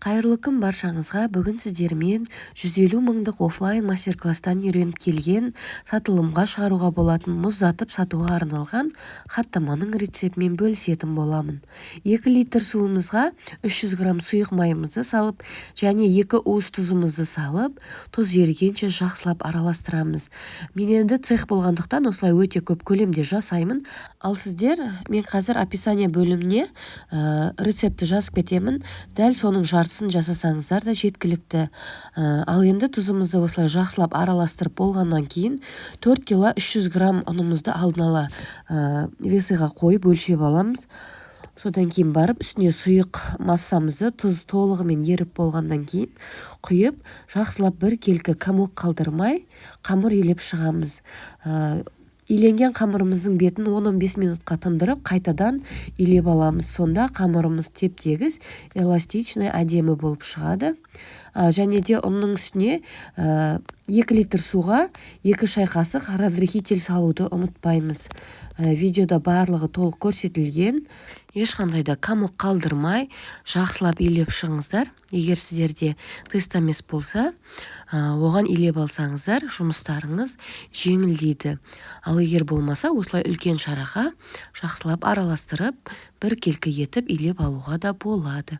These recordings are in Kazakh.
Қайырлы күн баршаңызға! Бүгін сіздермен 150 мыңдық офлайн мастер-класстан үйреніп келген, сатылымға шығаруға болатын, мұздатып сатуға арналған хаттаманың рецептімен бөлісетін боламын. 2 литр суымызға 300 грамм сұйық майымызды салып және 2 уыс тұзымызды салып, тұз ерігенше жақсылап араластырамыз. Мен енді цех болғандықтан, осылай өте көп көлемде жасаймын. Ал сіздер, мен қазір описание бөліміне рецептті жазып кетемін, дәл соның жартысын жасасаңыздар да жеткілікті. Ал енді тұзымызды осылай жақсылап араластырып болғаннан кейін 4 кило 300 грамм ұнымызды алдын ала весыға қойып, өлшеп аламыз. Содан кейін барып үстіне сұйық массамызды тұз толығымен еріп болғаннан кейін құйып, жақсылап бір келкі комок қалдырмай қамыр илеп шығамыз. Иленген қамырымыздың бетін 10-15 минутқа тындырып, қайтадан илеп аламыз. Сонда қамырымыз теп-тегіс, эластичный, әдемі болып шығады. Және де ұнның үстіне 2 литр суға 2 шай қасық разрыхитель салуды ұмытпаймыз. Видеода барлығы толық көрсетілген. Ешқандай да комок қалдырмай жақсылап илеп шығыңыздар. Егер сіздерде тестомес болса, оған илеп алсаңыздар, жұмыстарыңыз жеңілдейді. Ал егер болмаса, осылай үлкен шараға жақсылап араластырып, бір келкі етіп илеп алуға да болады.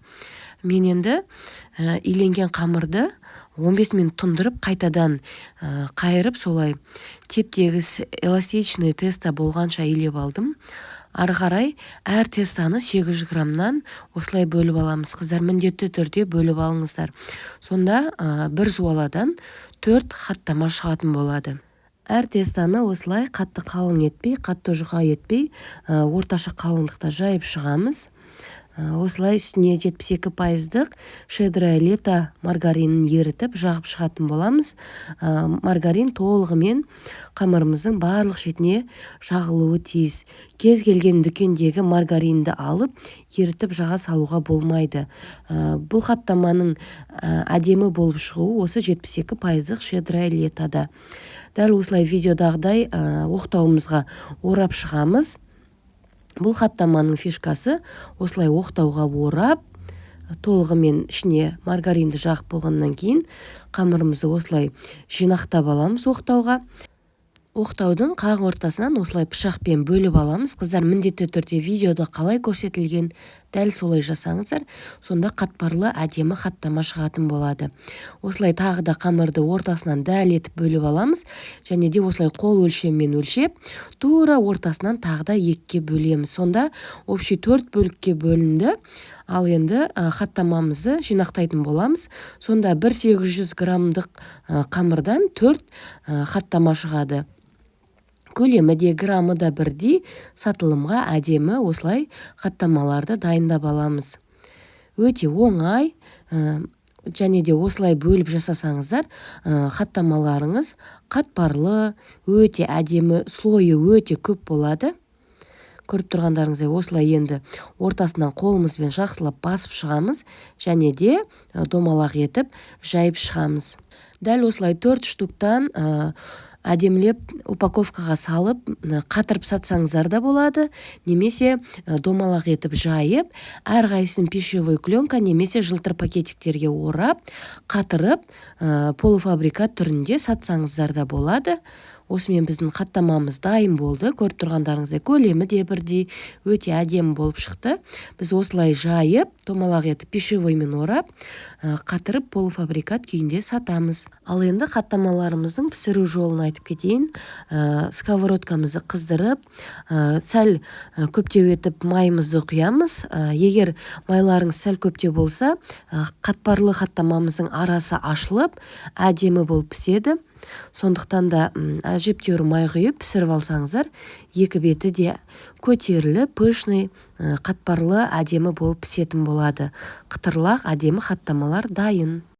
Мен енді иленген қамырды 15 минут тұндырып, қайтадан қайырып, солай теп тегіс эластичный тесто болғанша илеп алдым. Ары қарай әр тестоны 800 граммнан осылай бөліп аламыз. Қыздар, міндетті түрде бөліп алыңыздар. Сонда бір зуаладан төрт хаттама шығатын болады. Әр тестоны осылай қатты қалың етпей, қатты жұқа етпей, орташа қалыңдықта жайып шығамыз. Осылай үстіне 72 пайыздық «Щедрое лето» маргаринін ерітіп, жағып шығатын боламыз. Маргарин толығымен қамырымыздың барлық шетіне жағылуы тиіс. Кез келген дүкендегі маргаринді алып, ерітіп жаға салуға болмайды. Бұл хаттаманың әдемі болып шығуы осы 72 пайыздық «Щедрое лето»да. Дәл осылай видеодағыдай оқтауымызға орап шығамыз. Бұл хаттаманың фишкасы: осылай оқтауға орап, толығымен ішіне маргаринді жағып болғаннан кейін қамырымызды осылай жинақтап аламыз оқтауға. Оқтаудың қақ ортасынан осылай пышақпен бөліп аламыз. Қыздар, міндетті түрде видеода қалай көрсетілген, дәл солай жасаңыздар. Сонда қатпарлы, әдемі хаттама шығатын болады. Осылай тағы да қамырды ортасынан дәл етіп бөліп аламыз және де осылай қол өлшемімен өлшеп, тура ортасынан тағы да екіге бөлеміз. Сонда общий төрт бөлікке бөлінді. Ал енді хаттамамызды жинақтайтын боламыз. Сонда 1 800 граммдық қамырдан төрт хаттама шығады. Көлемі де, граммы да бірдей. Сатылымға әдемі осылай хаттамаларды дайындап аламыз. Өте оңай. Және де осылай бөліп жасасаңыздар, хаттамаларыңыз қатпарлы, өте әдемі, слойы өте көп болады. Көріп тұрғандарыңыздай, осылай енді ортасынан қолымызбен жақсылап басып шығамыз және де домалақ етіп жайып шығамыз. Дәл осылай төрт штуктан әдемілеп упаковкаға салып, қатырып сатсаңыздар да болады немесе домалақ етіп жайып, әрқайсысын пищевой пленка немесе жылтыр пакетиктерге орап, қатырып, полуфабрикат түрінде сатсаңыздар да болады. Осымен біздің хаттамамыз дайын болды. Көріп тұрғандарыңыздай, көлемі де бірдей, өте әдемі болып шықты. Біз осылай жайып, домалақ етіп, пищевоймен орап, қатырып, полуфабрикат күйінде сатамыз. Ал енді хаттамаларымыздың пісіру жолын айтып кетейін. Сковородкамызды қыздырып, сәл көптеу етіп майымызды құямыз. Егер майларыңыз сәл көптеу болса, қатпарлы хаттамамыздың арасы ашылып, әдемі болып піседі. Сондықтан да әжептәуір май құйып пісіріп алсаңыздар, екі беті де көтеріліп, пышный, қатпарлы, әдемі болып пісетін болады. Қытырлақ, әдемі хаттамалар дайын.